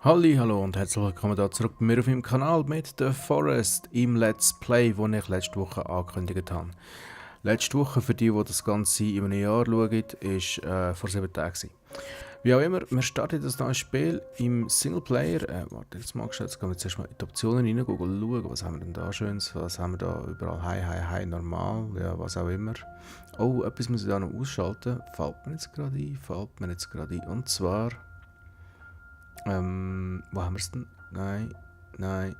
Hallo und herzlich willkommen da zurück bei mir auf meinem Kanal mit The Forest im Let's Play, das ich letzte Woche angekündigt habe. Letzte Woche, für die das Ganze in einem Jahr schauen, war vor 7 Tagen gewesen. Wie auch immer, wir starten das neue Spiel im Singleplayer. Warte, jetzt mal geschaut, jetzt gehen wir zuerst mal in die Optionen rein, schauen, was haben wir denn da Schönes, was haben wir da überall, hi, normal, ja, was auch immer. Oh, etwas muss ich da noch ausschalten, fällt mir jetzt gerade ein, und zwar... wo haben wir es denn? Nein,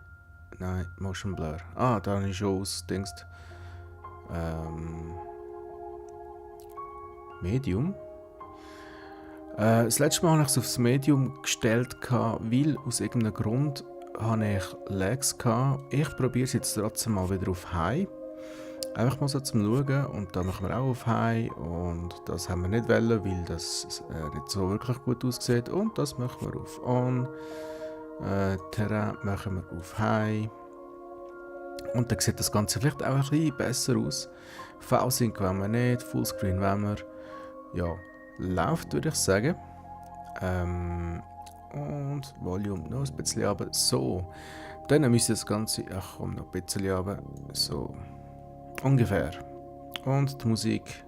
Motion Blur. Ah, da habe ich schon ausgedingst. Medium. Das letzte Mal habe ich es aufs Medium gestellt, weil aus irgendeinem Grund habe ich Lags gehabt. Ich probiere es jetzt trotzdem mal wieder auf High. Einfach mal so zum Schauen, und da machen wir auch auf High, und das haben wir nicht wollen, weil das nicht so wirklich gut aussieht, und das machen wir auf On. Terrain machen wir auf High, und dann sieht das Ganze vielleicht auch ein bisschen besser aus. V-Sync wollen wir nicht, Fullscreen wollen wir. Ja, läuft, würde ich sagen. Und Volume noch ein bisschen runter. So, dann müsste das Ganze, ach komm, noch ein bisschen runter. So, ungefähr. Und die Musik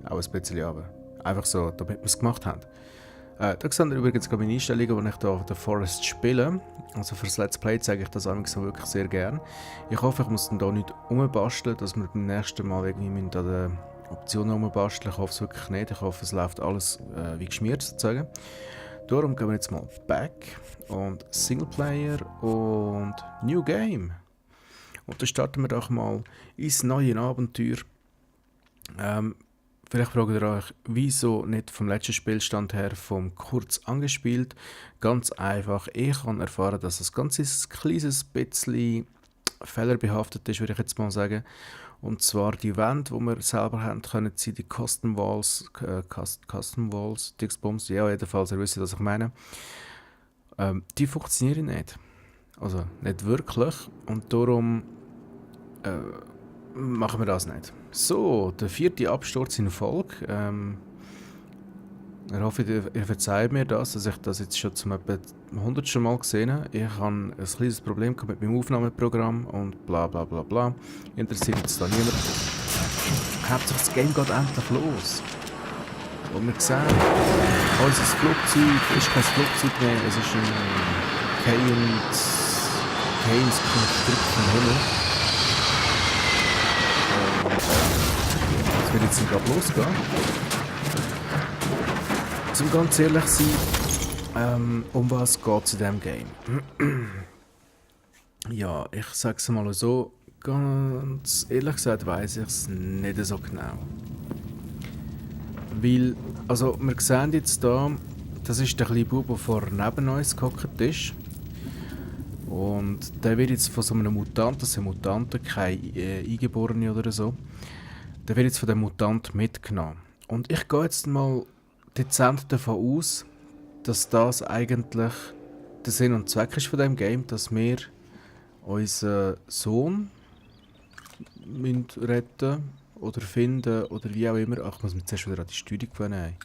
auch ein bisschen runter. Einfach so, damit wir es gemacht haben. Da seht ihr übrigens meine Einstellungen, die ich hier auf The Forest spiele. Also für das Let's Play zeige ich das so wirklich sehr gerne. Ich hoffe, ich muss dann hier nicht umbasteln, dass wir beim nächsten Mal irgendwie an den Optionen umbasteln. Ich hoffe es wirklich nicht. Ich hoffe, es läuft alles wie geschmiert sozusagen. Darum gehen wir jetzt mal Back und Singleplayer und New Game. Und dann starten wir doch mal ins neue Abenteuer. Vielleicht fragt ihr euch, wieso nicht vom letzten Spielstand her vom kurz angespielt? Ganz einfach, ich habe erfahren, dass das Ganze ein kleines bisschen fehlerbehaftet ist, würde ich jetzt mal sagen. Und zwar die Wände, die wir selber haben, können sie die Custom Walls, Dixbombs, ja jedenfalls, ihr wisst, was ich meine. Die funktionieren nicht. Also nicht wirklich, und darum machen wir das nicht. So, der 4. Absturz in Folge. Ich hoffe, ihr verzeiht mir das, dass ich das jetzt schon zum etwa 100. Mal gesehen habe. Ich habe ein kleines Problem mit meinem Aufnahmeprogramm und bla bla bla bla. Interessiert jetzt da niemand. Hauptsache das Game geht endlich los. Und wir sehen, unser Flugzeug ist kein Flugzeug mehr, es ist ein Keynes Konstrukt vom Himmel. Es wird jetzt gerade losgehen. Zum ganz ehrlich sein, um was geht es in diesem Game? Ja, ich sage es mal so, ganz ehrlich gesagt weiss ich es nicht so genau. Weil, also wir sehen jetzt hier, das ist der kleine Bub, der vor neben uns gehockt ist. Und der wird jetzt von so einem Mutant, das sind Mutanten, keine Eingeborene oder so, der wird jetzt von dem Mutant mitgenommen. Und ich gehe jetzt mal dezent davon aus, dass das eigentlich der Sinn und Zweck ist von dem Game, dass wir unseren Sohn retten oder finden oder wie auch immer. Ach, ich muss mich zuerst wieder an die Steuerung gewöhnen.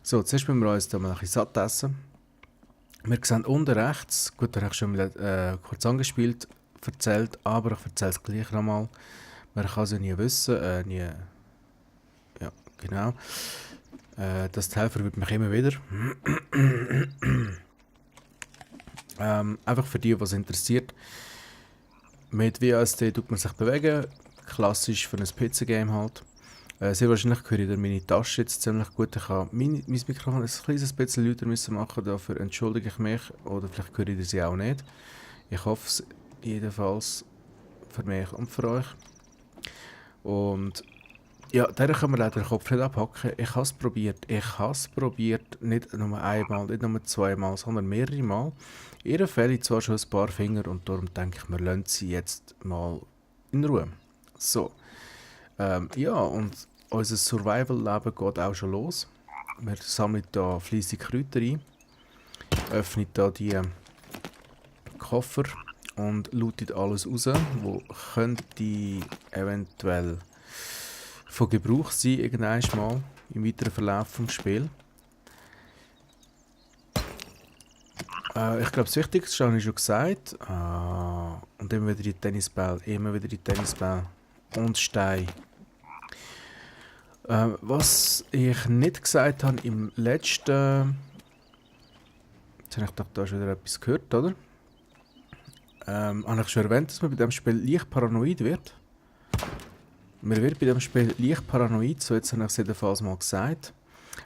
So, zuerst müssen wir uns da mal ein bisschen satt essen. Wir sehen unten rechts, gut, da habe ich schon mal kurz angespielt, erzählt, aber ich erzähle es gleich nochmal. Man kann es ja nie wissen, ja, genau. Das Helfer wird mich immer wieder. Einfach für die, was interessiert. Mit WASD tut man sich bewegen. Klassisch für ein PC-Game halt. Sehr wahrscheinlich höre ich meine Tasche jetzt ziemlich gut. Ich habe mein Mikrofon ein kleines bisschen lauter müssen machen. Dafür entschuldige ich mich. Oder vielleicht höre ich sie auch nicht. Ich hoffe es jedenfalls für mich und für euch. Und ja, der kann man leider den Kopf nicht abhacken. Ich habe es probiert. Nicht nur einmal, nicht nur zweimal, sondern mehrere Mal. Ihr fehlen zwar schon ein paar Finger, und darum denke ich, wir lassen sie jetzt mal in Ruhe. So. Ja, und unser Survival-Leben geht auch schon los. Wir sammeln hier fleissig Kräuter ein. Öffnen hier die Koffer und looten alles raus, wo könnte eventuell von Gebrauch sein, irgendwann mal im weiteren Verlauf des Spiels. Ich glaube, das Wichtigste habe ich schon gesagt. Und immer wieder die Tennisball, immer wieder die Tennisball. Und Stein. Was ich nicht gesagt habe im letzten... Jetzt habe ich doch da schon wieder etwas gehört, oder? Habe ich schon erwähnt, dass man bei diesem Spiel leicht paranoid wird. Man wird bei diesem Spiel leicht paranoid, so jetzt habe ich es jedenfalls mal gesagt.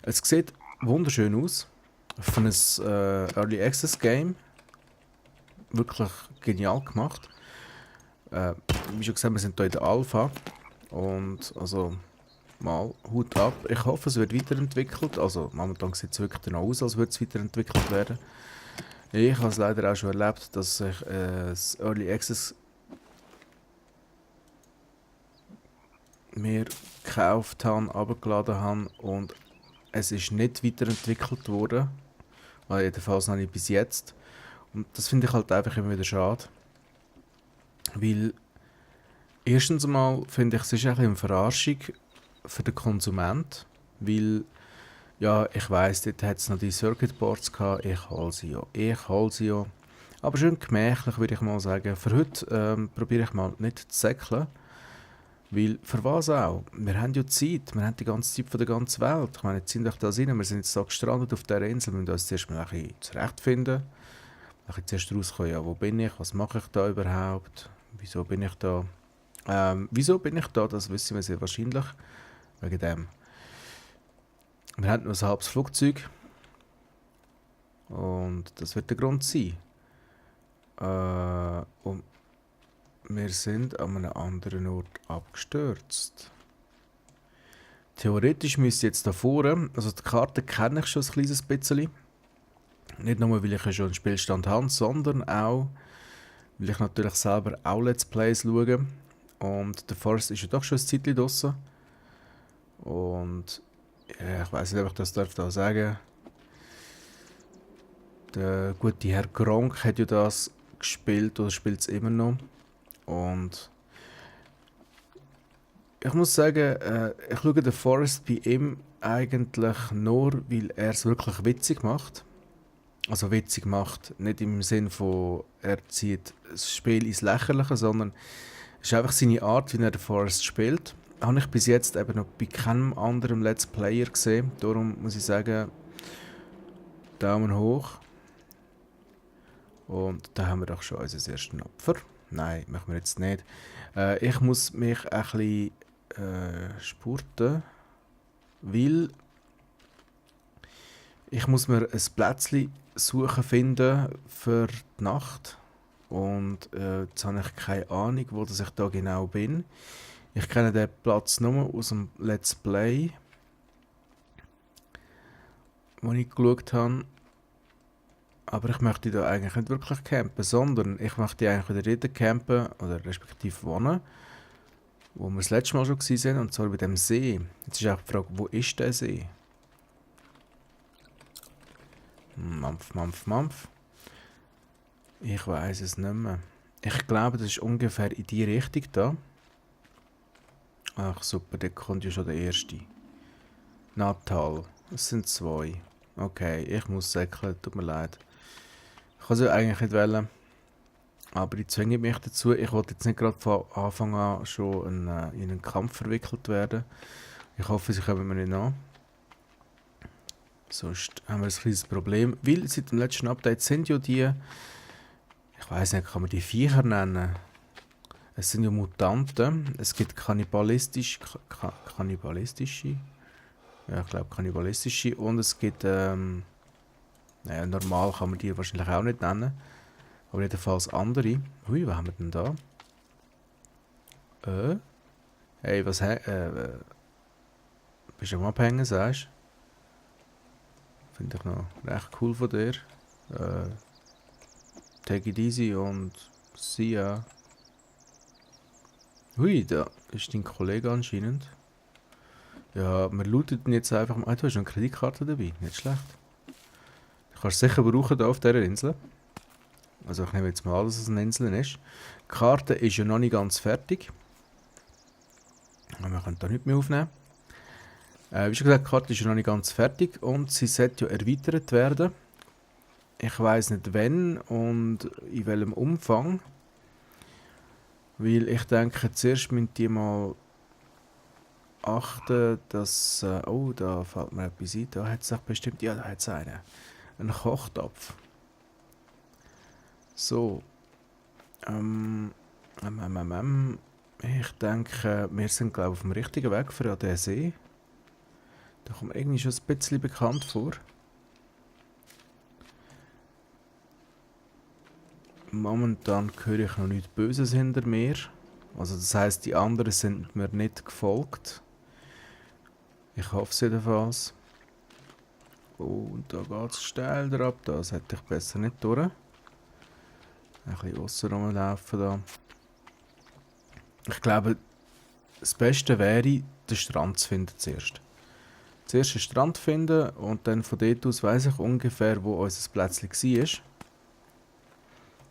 Es sieht wunderschön aus. Für ein Early Access Game. Wirklich genial gemacht. Wie schon gesagt, wir sind hier in der Alpha. Und also mal Hut ab. Ich hoffe, es wird weiterentwickelt. Also momentan sieht es wirklich danach aus, als würde es weiterentwickelt werden. Ich habe es leider auch schon erlebt, dass ich das Early Access mir gekauft habe, runtergeladen habe und es ist nicht weiterentwickelt worden. Also jedenfalls noch nicht bis jetzt. Und das finde ich halt einfach immer wieder schade. Weil erstens mal finde ich, es ist ein bisschen eine Verarschung für den Konsument. Weil, ja, ich weiss, dort hat es noch die Circuitboards gehabt. Ich hole sie ja. Ich hole sie ja. Aber schön gemächlich, würde ich mal sagen. Für heute probiere ich mal nicht zu säckeln. Weil, für was auch? Wir haben ja Zeit. Wir haben die ganze Zeit von der ganzen Welt. Ich meine, jetzt sind doch da rein. Wir sind jetzt da gestrandet auf dieser Insel. Wir müssen uns zuerst mal ein bisschen zurechtfinden. Ein bisschen zuerst rauskommen, ja, wo bin ich? Was mache ich da überhaupt? Wieso bin ich da? Wieso bin ich da? Das wissen wir sehr wahrscheinlich. Wegen dem. Wir haben nur ein halbes Flugzeug. Und das wird der Grund sein. Und wir sind an einem anderen Ort abgestürzt. Theoretisch müsste ich jetzt da vorne, also die Karte kenne ich schon ein kleines bisschen. Nicht nur, weil ich ja schon einen Spielstand habe, sondern auch, weil ich natürlich selber auch Let's Plays schaue. Und der Forest ist ja doch schon ein Zeitchen draussen. Und ja, ich weiss nicht, ob ich das da sagen darf. Der gute Herr Gronk hat ja das gespielt oder spielt es immer noch. Und ich muss sagen, ich schaue den Forest bei ihm eigentlich nur, weil er es wirklich witzig macht. Also witzig macht, nicht im Sinn von, er zieht das Spiel ins Lächerliche, sondern es ist einfach seine Art, wie er den Forest spielt. Habe ich bis jetzt eben noch bei keinem anderen Let's Player gesehen. Darum muss ich sagen, Daumen hoch. Und da haben wir doch schon unseren ersten Opfer. Nein, machen wir jetzt nicht. Ich muss mich ein bisschen spurten, weil ich muss mir ein Plätzchen suchen finden für die Nacht. Und jetzt habe ich keine Ahnung, wo dass ich da genau bin. Ich kenne den Platz nur aus dem Let's Play, wo ich geschaut habe. Aber ich möchte da eigentlich nicht wirklich campen, sondern ich möchte eigentlich wieder dort campen, oder respektive wohnen, wo wir das letzte Mal schon waren, und zwar bei dem See. Jetzt ist auch die Frage, wo ist der See? Mampf, Mampf, Mampf. Ich weiß es nicht mehr. Ich glaube, das ist ungefähr in die Richtung da. Ach super, da kommt ja schon der erste. Natal. Es sind zwei. Okay, ich muss säckeln, tut mir leid. Ich kann es ja eigentlich nicht wählen. Aber ich zwinge mich dazu. Ich wollte jetzt nicht gerade von Anfang an schon in einen Kampf verwickelt werden. Ich hoffe, sie kommen mir nicht an. Sonst haben wir ein kleines Problem. Weil seit dem letzten Update sind ja die... Ich weiß nicht, kann man die Viecher nennen? Es sind ja Mutanten. Es gibt kannibalistische... Ja, ich glaube kannibalistische. Und es gibt... naja, normal kann man die wahrscheinlich auch nicht nennen. Aber jedenfalls andere. Ui, was haben wir denn da? Hey, was bist du am Abhängen, sagst du? Finde ich noch recht cool von dir. Take it easy und see ya. Hui, da ist dein Kollege anscheinend. Ja, wir looten ihn jetzt einfach mal. Ah, du hast noch eine Kreditkarte dabei, nicht schlecht. Du kannst sicher brauchen hier auf dieser Insel. Also ich nehme jetzt mal an, dass es eine Insel ist. Die Karte ist ja noch nicht ganz fertig. Wir können da nicht mehr aufnehmen. Wie schon gesagt, die Karte ist ja noch nicht ganz fertig und sie sollte ja erweitert werden. Ich weiß nicht wann und in welchem Umfang. Weil ich denke, zuerst müssen die mal achten, dass... oh, da fällt mir etwas ein. Da hat es doch bestimmt... Ja, da hat es einen. Einen Kochtopf. So. Ich denke, wir sind glaube ich auf dem richtigen Weg für den See. Da kommt mir irgendwie schon ein bisschen bekannt vor. Momentan höre ich noch nichts Böses hinter mir. Also das heisst, die anderen sind mir nicht gefolgt. Ich hoffe es jedenfalls. Oh, und da geht es steil drauf. Das hätte ich besser nicht durch. Ein bisschen aussen rumlaufen da. Ich glaube, das Beste wäre, den Strand zu finden zuerst. Zuerst den Strand finden und dann von dort aus weiss ich ungefähr, wo unser Plätzchen war.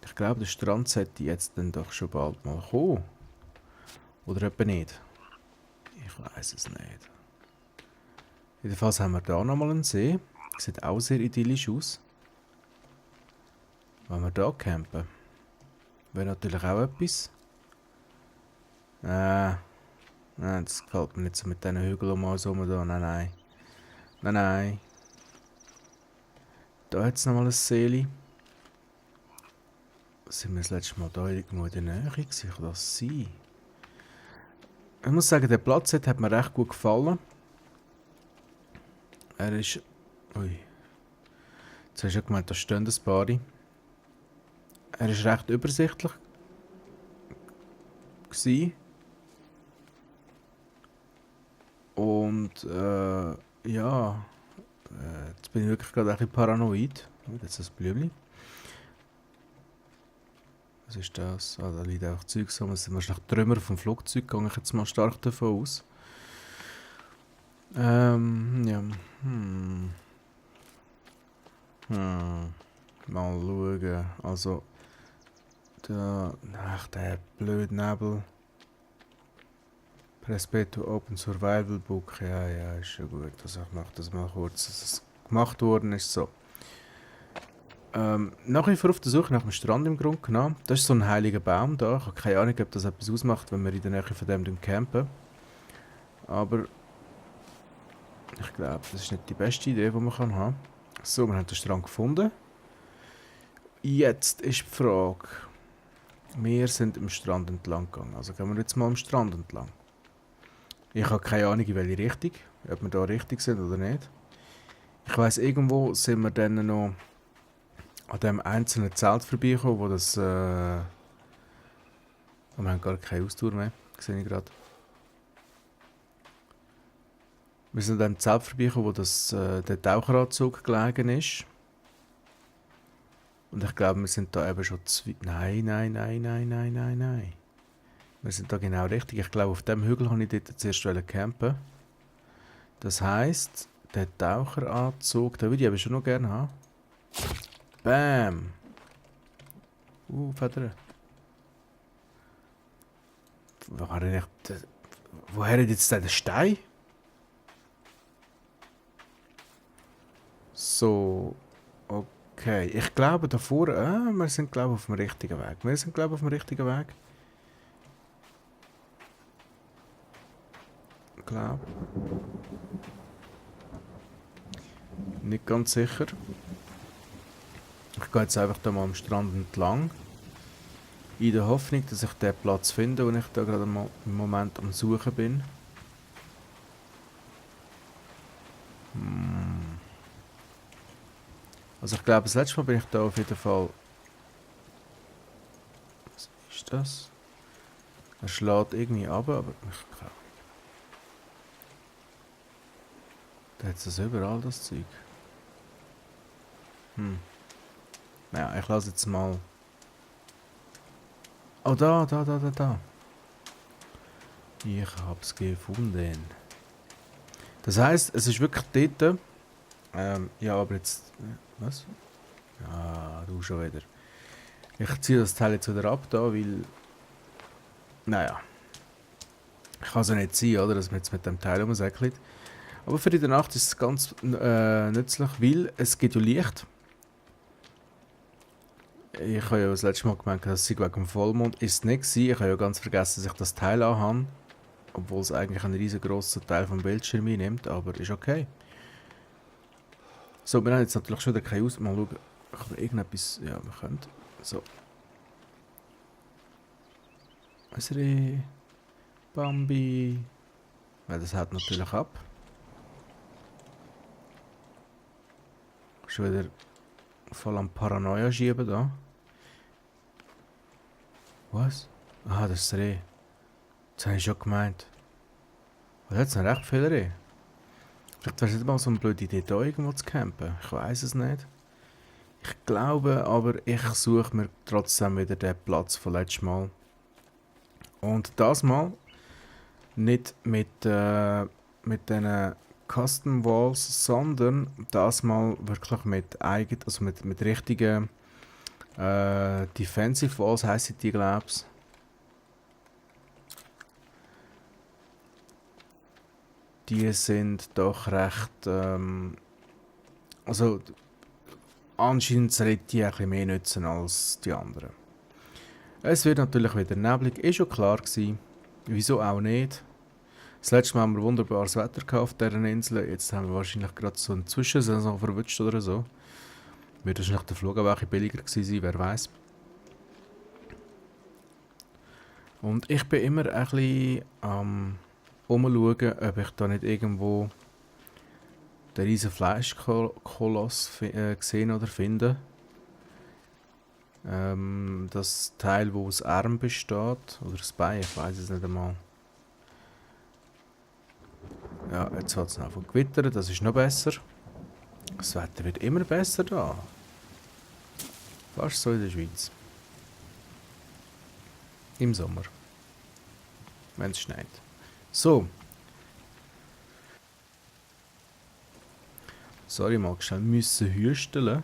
Ich glaube, der Strand sollte jetzt dann doch schon bald mal kommen. Oder etwa nicht. Ich weiß es nicht. Jedenfalls haben wir hier nochmal einen See. Sieht auch sehr idyllisch aus. Wenn wir hier campen. Wäre natürlich auch etwas. Nein, das gefällt mir nicht so mit diesen Hügeln um uns herum. Nein. Da hat es nochmal ein Seeli. Sind wir das letzte Mal da irgendwo in der Nähe gewesen? Kann das sein? Ich muss sagen, der Platz hat mir recht gut gefallen. Er ist... Ui. Jetzt hast du ja gemeint, da stehen ein paar. Er ist recht übersichtlich gewesen. Und ja, jetzt bin ich wirklich gerade ein bisschen paranoid. Oh, jetzt ist das Blümchen. Was ist das? Ah, da liegt einfach Zeug so. Wir sind wahrscheinlich Trümmer vom Flugzeug, gehe ich jetzt mal stark davon aus. Ja. Mal schauen. Also, ach, der blöde Nebel. Press B to Open Survival Book. Ja, ist schon gut. Also ich mache das mal kurz, dass es gemacht worden ist. So. Nach wie vor auf der Suche nach dem Strand im Grunde genommen. Das ist so ein heiliger Baum da. Ich habe keine Ahnung, ob das etwas ausmacht, wenn wir in der Nähe von dem campen. Aber ich glaube, das ist nicht die beste Idee, die man haben kann. So, wir haben den Strand gefunden. Jetzt ist die Frage. Wir sind am Strand entlang gegangen. Also gehen wir jetzt mal am Strand entlang. Ich habe keine Ahnung, in welche Richtung. Ob wir da richtig sind oder nicht. Ich weiss, irgendwo sind wir dann noch an dem einzelnen Zelt vorbeigekommen, wo das... wir haben gar keine Austour mehr. Sehe ich gerade. Wir sind an dem Zelt vorbeigekommen, wo das, der Taucheranzug gelegen ist. Und ich glaube, wir sind da eben schon Nein. Wir sind da genau richtig. Ich glaube, auf dem Hügel habe ich dort zuerst campen. Das heisst, der Taucheranzug, den würde ich aber schon noch gerne haben. Bam! Federn. Woher hat jetzt der Stein? So, okay. Ich glaube davor, wir sind glaube auf dem richtigen Weg. Ich glaube. Nicht ganz sicher. Ich gehe jetzt einfach da mal am Strand entlang. In der Hoffnung, dass ich den Platz finde, wo ich da gerade im Moment am Suchen bin. Also ich glaube, das letzte Mal bin ich da auf jeden Fall... Was ist das? Er schlägt irgendwie ab, aber ich glaube... Da hat es überall, das Zeug. Naja, ich lasse jetzt mal... Oh, da. Ich hab's gefunden. Das heisst, es ist wirklich dort... ja, aber jetzt... Was? Ja, du schon wieder. Ich ziehe das Teil jetzt wieder ab da, weil... Naja. Kann es ja nicht sein, oder? Dass man jetzt mit dem Teil rumsäckelt. Aber für in der Nacht ist es ganz nützlich, weil es gibt ja Licht. Ich habe ja das letzte Mal gemeint, dass es wegen dem Vollmond ist es nicht gewesen. Ich habe ja ganz vergessen, dass ich das Teil anhabe. Obwohl es eigentlich einen riesengroßen Teil vom Bildschirm einnimmt, aber ist okay. So, wir haben jetzt natürlich schon wieder keine Aus... Mal schauen, ob wir irgendetwas... Ja, wir können. So. Unsere Bambi... Weil das hält natürlich ab. Schon wieder voll am Paranoia schieben da. Was? Ah, das ist das Reh. Das habe ich schon gemeint. Und jetzt sind recht viele Rehe. Vielleicht wäre es nicht mal so eine blöde Idee, da irgendwo zu campen. Ich weiß es nicht. Ich glaube aber, ich suche mir trotzdem wieder den Platz von letztes Mal. Und das Mal nicht mit diesen Custom Walls, sondern das Mal wirklich mit also mit richtigen Defensive Walls heissen die, glaube ich. Die sind doch recht, also anscheinend sollte die ein bisschen mehr nutzen als die anderen. Es wird natürlich wieder neblig, ist schon klar gewesen. Wieso auch nicht? Das letzte Mal haben wir wunderbares Wetter gehabt auf dieser Insel, jetzt haben wir wahrscheinlich gerade so eine Zwischensaison verwünscht oder so. Wird wahrscheinlich der Flug auch ein bisschen billiger gewesen sein, wer weiß. Und ich bin immer ein bisschen umschauen, ob ich da nicht irgendwo den riesen Fleischkoloss gesehen oder finde. Das Teil, wo aus Arm besteht, oder das Bein, ich weiß es nicht einmal. Ja, jetzt hat es noch von Gewittern, das ist noch besser. Das Wetter wird immer besser da. Fast so in der Schweiz. Im Sommer. Wenn es schneit. So. Sorry, mal schnell müssen hüsteln.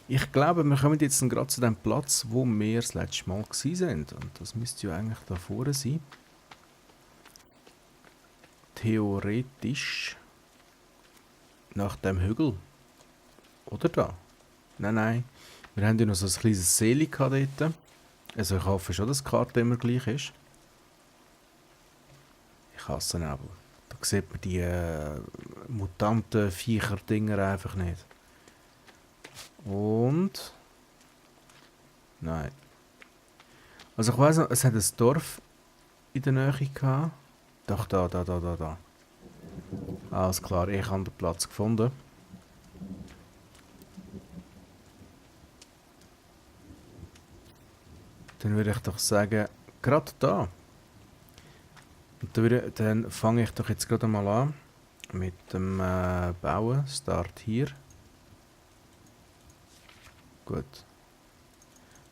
Ich glaube, wir kommen jetzt gerade zu dem Platz, wo wir das letzte Mal waren. Und das müsste ja eigentlich da vorne sein. Theoretisch nach dem Hügel. Oder da? Nein, nein. Wir haben ja noch so ein kleines Seeli dort. Also ich hoffe schon, dass die Karte immer gleich ist. Ich hasse Nebel. Da sieht man die mutanten Viecher-Dinger einfach nicht. Und... Nein. Also ich weiss noch, es hat ein Dorf in der Nähe gehabt. Doch, da. Alles klar, ich habe den Platz gefunden. Dann würde ich doch sagen, gerade da. Und dann fange ich doch jetzt gerade mal an mit dem Bauen. Start hier. Gut.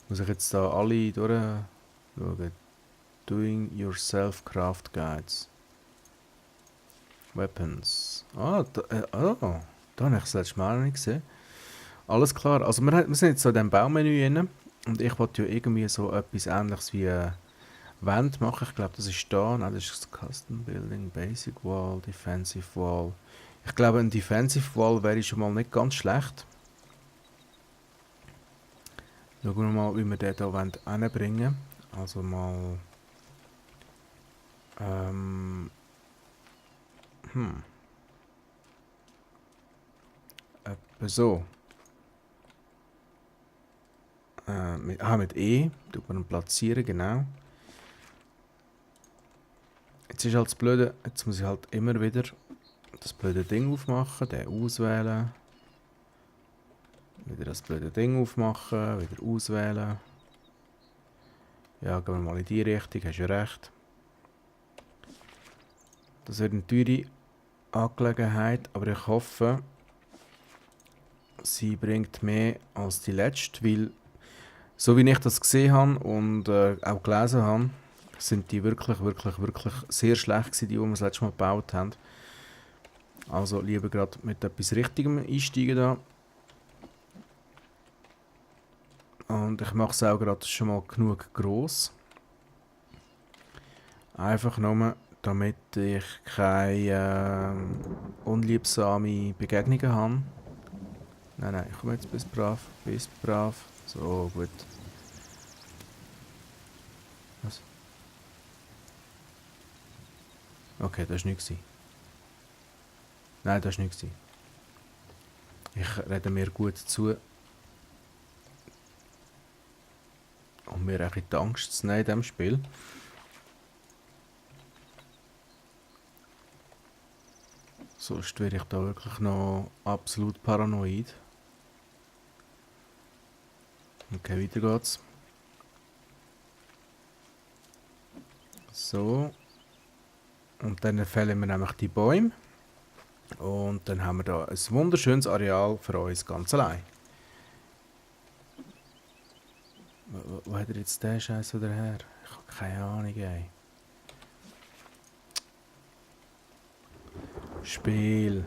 Muss ich jetzt da alle durchschauen. Doing Yourself Craft Guides. Weapons. Da habe ich das letzte Mal noch nicht gesehen. Alles klar. Also wir sind jetzt so in diesem Baumenü drin. Und ich wollte ja irgendwie so etwas Ähnliches wie Wand machen. Ich glaube, das ist da. Nein, das ist das Custom Building, Basic Wall, Defensive Wall. Ich glaube, ein Defensive Wall wäre schon mal nicht ganz schlecht. Schauen wir mal, wie wir den hier hinbringen. Also mal... Etwa so. Mit E. Tut man ihn platzieren, genau. Jetzt ist halt das Blöde, jetzt muss ich halt immer wieder das blöde Ding aufmachen, den auswählen. Wieder das blöde Ding aufmachen, wieder auswählen. Ja, gehen wir mal in die Richtung, hast du recht. Das wird eine teure Angelegenheit, aber ich hoffe, sie bringt mehr als die letzte, weil, so wie ich das gesehen habe und auch gelesen habe, sind die wirklich sehr schlecht gewesen, die wir das letzte Mal gebaut haben. Also lieber gerade mit etwas Richtigem einsteigen da. Und ich mache es auch gerade schon mal genug gross. Einfach nur, damit ich keine unliebsame Begegnungen habe. Nein, ich komme jetzt bis brav. Bis brav. So, gut. Was? Okay, das war nichts. Nein, das war nichts. Ich rede mir gut zu. Um mir ein bisschen die Angst zu nehmen in diesem Spiel. Sonst wäre ich da wirklich noch absolut paranoid. Okay, weiter geht's. So. Und dann fällen wir nämlich die Bäume. Und dann haben wir da ein wunderschönes Areal für uns ganz allein. Wo hat er jetzt den Scheiß wieder her? Ich habe keine Ahnung, ey. Spiel.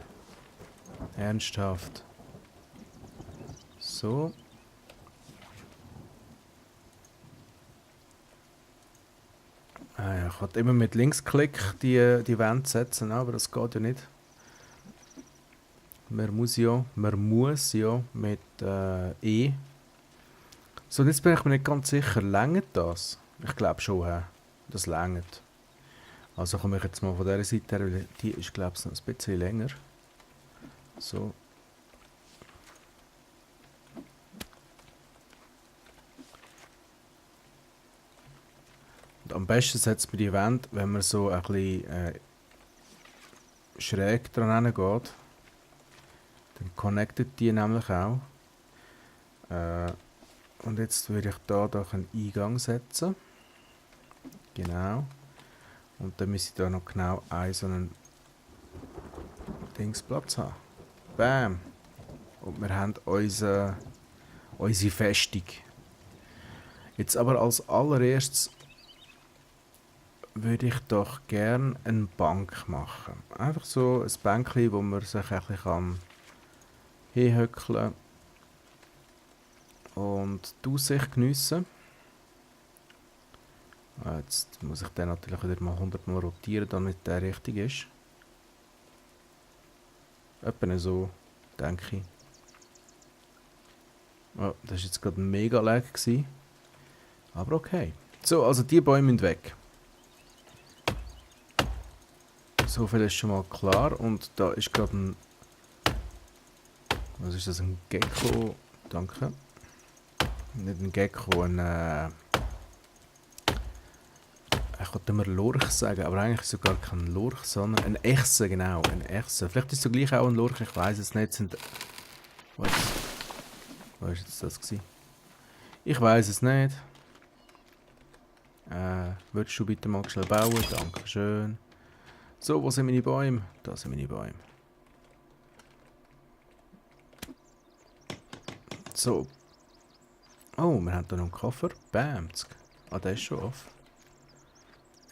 Ernsthaft. So. Ah ja, ich kann immer mit Linksklick die Wände setzen, aber das geht ja nicht. Man muss ja mit E. So, und jetzt bin ich mir nicht ganz sicher, längert das? Ich glaube schon, das längert. Also komme ich jetzt mal von dieser Seite her, weil die ist glaube ich noch ein bisschen länger. So. Und am besten setzt man die Wände, wenn man so ein bisschen schräg dran geht. Dann connectet die nämlich auch. Und jetzt würde ich da doch einen Eingang setzen. Genau. Und dann müsste ich da noch genau einen so einen Dingsplatz haben. Bam! Und wir haben unsere Festung. Jetzt aber als allererstes würde ich doch gerne eine Bank machen. Einfach so ein Bänkchen, wo man sich ein bisschen hinhöckeln und die Aussicht geniessen. Jetzt muss ich den natürlich wieder mal 100 Mal rotieren, damit der richtig ist. Etwa so, denke ich. Oh, das war jetzt gerade ein mega Lag gewesen. Aber okay. So, also die Bäume müssen weg. So viel ist schon mal klar. Und da ist gerade ein... Was ist das? Ein Gecko? Danke. Nicht ein Gecko, ein... Ich wollte immer Lurch sagen, aber eigentlich ist es sogar kein Lurch, sondern ein Echse, genau. Ein Echse. Vielleicht ist es gleich auch ein Lurch, ich weiß es nicht. Was war jetzt das gewesen? Ich weiß es nicht. Würdest du bitte mal schnell bauen? Dankeschön. So, wo sind meine Bäume? Da sind meine Bäume. So. Oh, wir haben hier noch einen Koffer. Bam. Ah, der ist schon offen.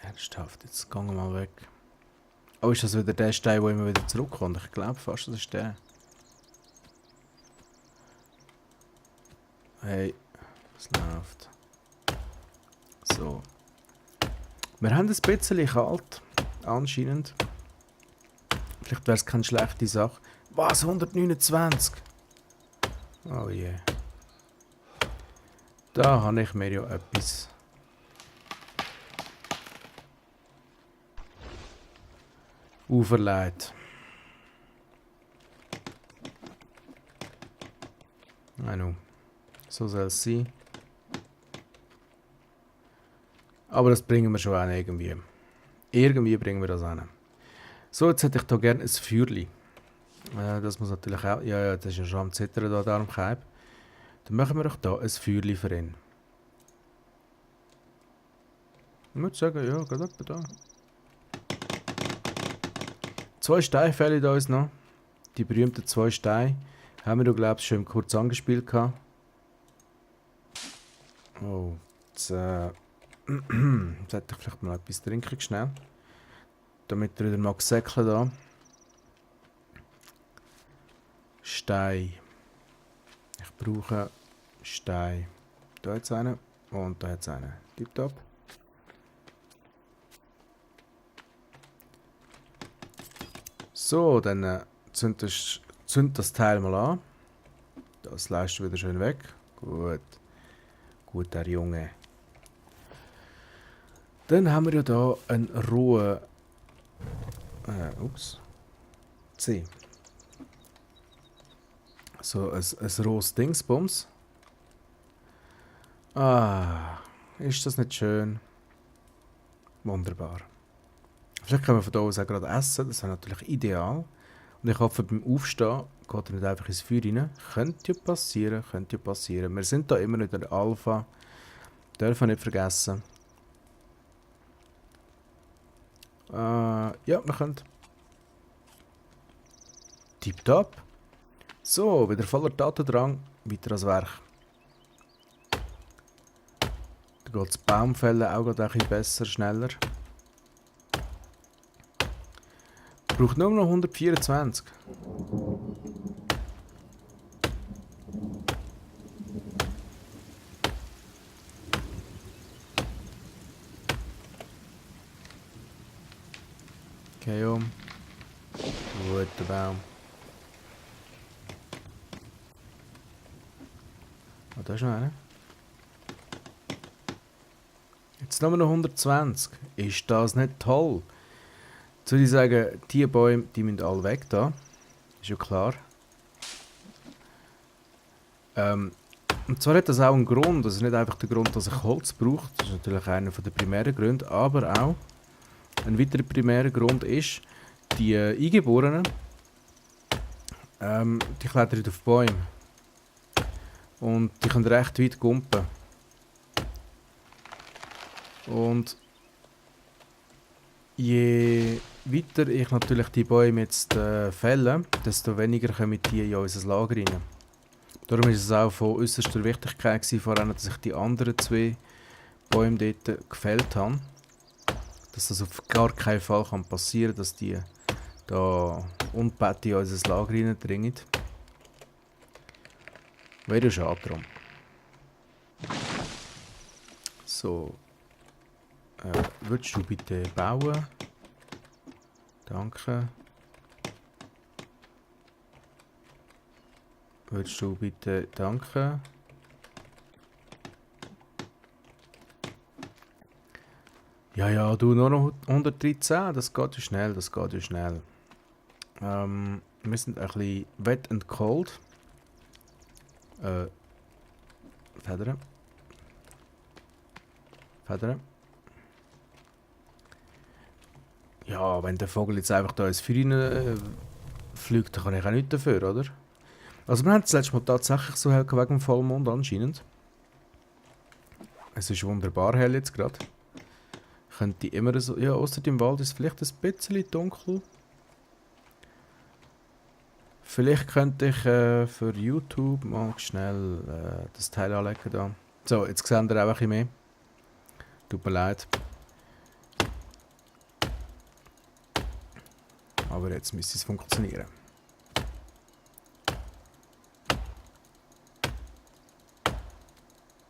Ernsthaft, jetzt gehen wir mal weg. Oh, ist das wieder der Stein, der immer wieder zurückkommt? Ich glaube fast, das ist der. Hey, was läuft? So. Wir haben ein bisschen kalt, anscheinend. Vielleicht wäre es keine schlechte Sache. Was? 129? Oh je. Yeah. Da habe ich mir ja etwas auferlegt. Nein, so soll es sein. Aber das bringen wir schon an irgendwie. Irgendwie bringen wir das an. So, jetzt hätte ich da gerne ein Feuerli. Das muss natürlich auch... Ja, das ist ja schon am Zittern da am Keib. Dann machen wir doch da ein Feuerli für ihn. Ich würde sagen, ja, geht etwa da. 2 Steine fehlen uns noch. Die berühmten 2 Steine. Haben wir, glaube ich, schon kurz angespielt gehabt. Oh, jetzt hätte ich vielleicht mal etwas trinken schnell. Damit er wieder mal säckeln da. Stein. Ich brauche Stein. Da hat es einen und da hat es einen. Tipptopp. So, dann zünd das Teil mal an. Das lässt du wieder schön weg. Gut. Gut, der Junge. Dann haben wir ja da einen rohen... ups. C. So, ein rohes Dingsbums. Ah, ist das nicht schön? Wunderbar. Vielleicht können wir von da aus auch gerade essen, das wäre natürlich ideal. Und ich hoffe, beim Aufstehen geht er nicht einfach ins Feuer rein. Könnte ja passieren, könnte ja passieren. Wir sind da immer noch in der Alpha. Dürfen nicht vergessen. Ja, wir können. Tipptopp. So, wieder voller Tatendrang. Weiter ans Werk. Da geht das Baumfällen auch gerade ein bisschen besser, schneller. Braucht nur noch 124. Okay, um. Guter Baum. Oh, da ist noch einer. Jetzt nur noch 120. Ist das nicht toll? Jetzt würde ich sagen, die Bäume, die müssen alle weg da. Ist ja klar. Und zwar hat das auch einen Grund. Das ist nicht einfach der Grund, dass ich Holz brauche. Das ist natürlich einer der primären Gründe. Aber auch ein weiterer primärer Grund ist, die Eingeborenen, die klettern auf Bäume. Und die können recht weit gumpen. Und je weiter ich natürlich die Bäume jetzt fälle, desto weniger kommen die in unser Lager rein. Darum ist es auch von äußerster Wichtigkeit gewesen, vor allem, dass ich die anderen 2 Bäume dort gefällt habe. Dass das auf gar keinen Fall kann passieren kann, dass die da unbettet in unser Lager reindringen. Wäre schade drum. So. Würdest du bitte bauen? Danke. Würdest du bitte... Danke. Ja, ja, du nur noch 113. Das geht ja schnell, das geht ja schnell. Wir sind ein bisschen wet and cold. Federn. Federn. Ja, wenn der Vogel jetzt einfach da ins Feuer rein fliegt, dann kann ich auch nichts dafür, oder? Also wir haben das letzte Mal tatsächlich so hell wegen dem Vollmond anscheinend. Es ist wunderbar hell jetzt gerade. Könnte immer so... Ja, außer im Wald ist es vielleicht ein bisschen dunkel. Vielleicht könnte ich für YouTube mal schnell das Teil anlegen da. So, jetzt sehen wir auch ein bisschen mehr. Tut mir leid. Aber jetzt müsste es funktionieren.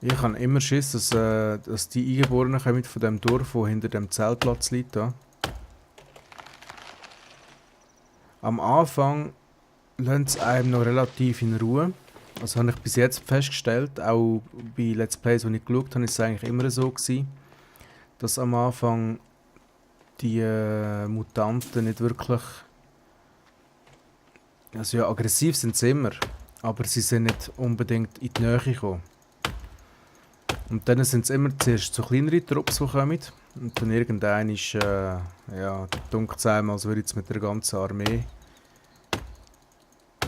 Ich habe immer Schiss, dass die Eingeborenen kommen von dem Dorf, wo hinter dem Zeltplatz liegt. Da. Am Anfang lassen sie einem noch relativ in Ruhe. Also habe ich bis jetzt festgestellt, auch bei Let's Plays, die ich geschaut habe, ist es eigentlich immer so gewesen, dass am Anfang die Mutanten nicht wirklich... Also ja, aggressiv sind sie immer, aber sie sind nicht unbedingt in die Nähe gekommen. Und dann sind es immer zuerst so kleinere Trupps, die kommen. Und dann irgendwann ist, ja, dunkel es einem, als würde ich jetzt mit der ganzen Armee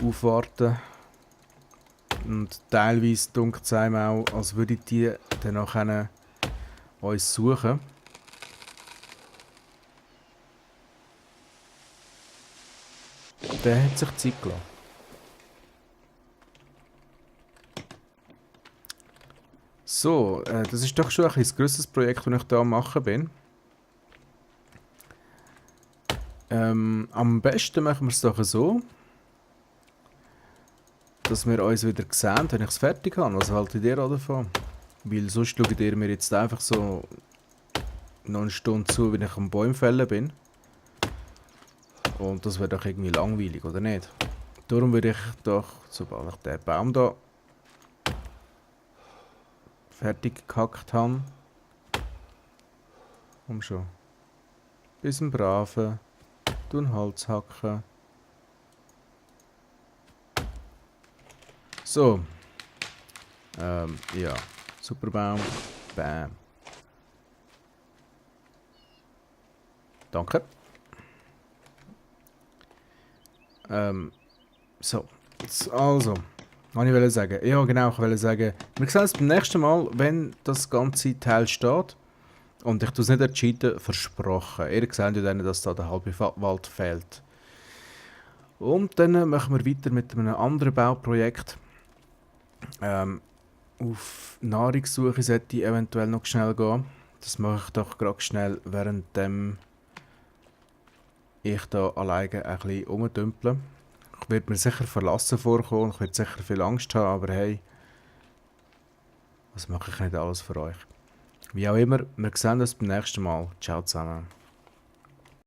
aufwarten. Und teilweise dunkelt es einem auch, als würde die dann nachher uns suchen. Der hat sich Zeit gelassen. So, das ist doch schon ein grösseres Projekt, das ich hier am machen bin. Am besten machen wir es doch so, dass wir uns wieder sehen, wenn ich es fertig habe. Was haltet ihr davon? Weil sonst schaut ihr mir jetzt einfach so noch eine Stunde zu, wenn ich am Bäumfällen bin. Und das wäre doch irgendwie langweilig, oder nicht? Darum würde ich doch, sobald ich den Baum da fertig gehackt habe, komm schon, bis ein Brave, tun Holz hacken. So, ja, super Baum, bam. Danke. So, jetzt also, was ich wollte sagen. Ja, genau, ich wollte sagen, wir sehen uns beim nächsten Mal, wenn das ganze Teil steht. Und ich tue es nicht entschieden, versprochen. Ihr seht ja dann, dass da der halbe Wald fehlt. Und dann machen wir weiter mit einem anderen Bauprojekt. Auf Nahrungssuche sollte ich eventuell noch schnell gehen. Das mache ich doch gerade schnell, während ich da alleine ein bisschen rumdümpel. Ich werde mir sicher verlassen vorkommen, ich werde sicher viel Angst haben, aber hey, was mache ich nicht alles für euch? Wie auch immer, wir sehen uns beim nächsten Mal. Ciao zusammen.